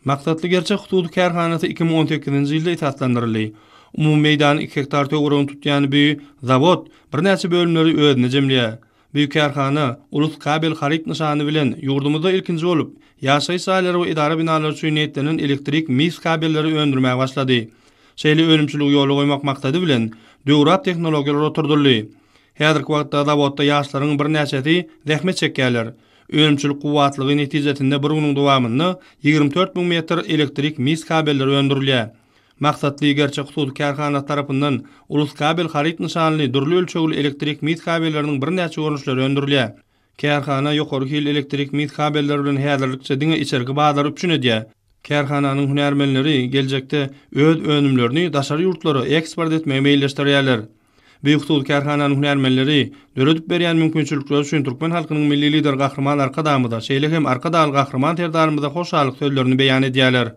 Maksatly Gerçek hususy kärhanasy 2018-nji ýylda esaslandyryldy. Umumy meýdany iki gektar töweregini tutýan bu zawod birnäçe bölümleri özünde jemleýär. Bu kärhana Ulus kabel haryt nyşany bilen ýurdumyzda ilkinji bolup, ýaşaýyş jaýlary we edara binalary üçin niýetlenen elektrik mis kabelleri öndürmäge başlady. Şeýle önümçiligi ýola goýmak maksady bilen, döwrap tehnologiýalar oturdyldy. Häzirki wagtda zawodda ýaşlaryň birnäçesi zähmet çekýärler. Önümçilik kuwwatlygy netijesinde bir günüň dowamynda 24 müň metr elektrik mis kabelleri öndürilýär. Maksatly Gerçek hususy kärhanasy tarapyndan Uluskabel haryt nyşanly dürli ölçegli elektrik mis kabelleriniň birnäçe görnüşleri öndürilýär. Kärhana ýokary hilli elektrik mis kabelleri bilen häzirlikçe diňe içerki bazary üpjün edýär. Kärhananyň hünärmenleri geljekde öz önümlerini daşary ýurtlara eksport etmegi meýilleşdirýärler. Bu hususy kärhananyň hünärmenleri döredip berýän mümkinçilikleri üçin türkmen halkynyň Milli Lideri Gahryman Arkadagymyza, şeýle hem Arkadagly Gahryman Serdarymyza hoşallyk sözlerini beýan edýärler.